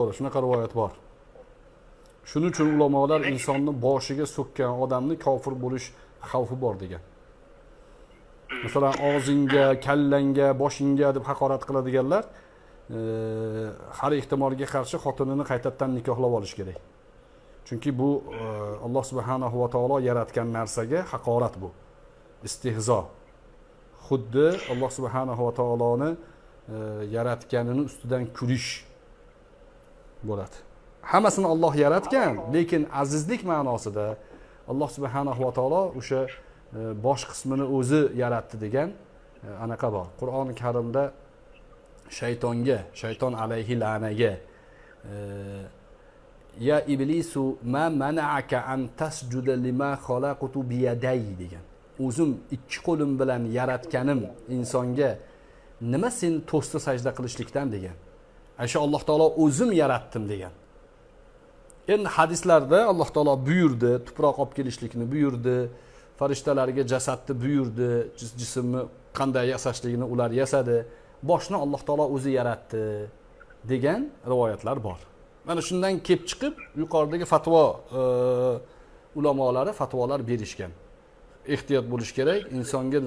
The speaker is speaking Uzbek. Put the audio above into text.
To'g'ri, shunaqa rivoyat bor. Shuning uchun ulamolar insonni boshiga so'kkan odamni kofir bo'lish xavfi bor degan. Masalan, og'zingga, kallangga, boshingga deb haqorat qiladiganlar har ehtimolga qarshi xotinini qaytadan nikohlab olish kerak. Chunki bu Alloh subhanahu va taolo yaratgan narsaga haqorat bu. Istehzo. Xuddi Alloh subhanahu va taoloni yaratganini ustidan kulish bo'ladi. Hammasini Alloh yaratgan, lekin azizlik ma'nosida Alloh subhanahu va taolo o'sha bosh qismini o'zi yaratdi degan anaqa bor. Qur'oni Karimda shaytonga, shayton alayhi la'naga ya iblisu ma mana'aka an tasjuda lima khalaqtu biyaday degan. O'zim ikki qo'lim bilan yaratganim insonga nima seni to'sdi sajda qilishlikdan degan. Shu Alloh taolo o'zim yaratdim degan. Endi hadislarda Alloh taolo buyurdi, tuproq olib kelishlikni buyurdi, farishtalarga jasadni buyurdi, jismni qanday yasashligini ular yasadi. Boshni Alloh taolo o'zi yaratdi degan rivoyatlar bor. Mana shundan kelib chiqib yuqoridagi fatvo ulamolari fatvolar berishgan. Ehtiyot bo'lish kerak, insonga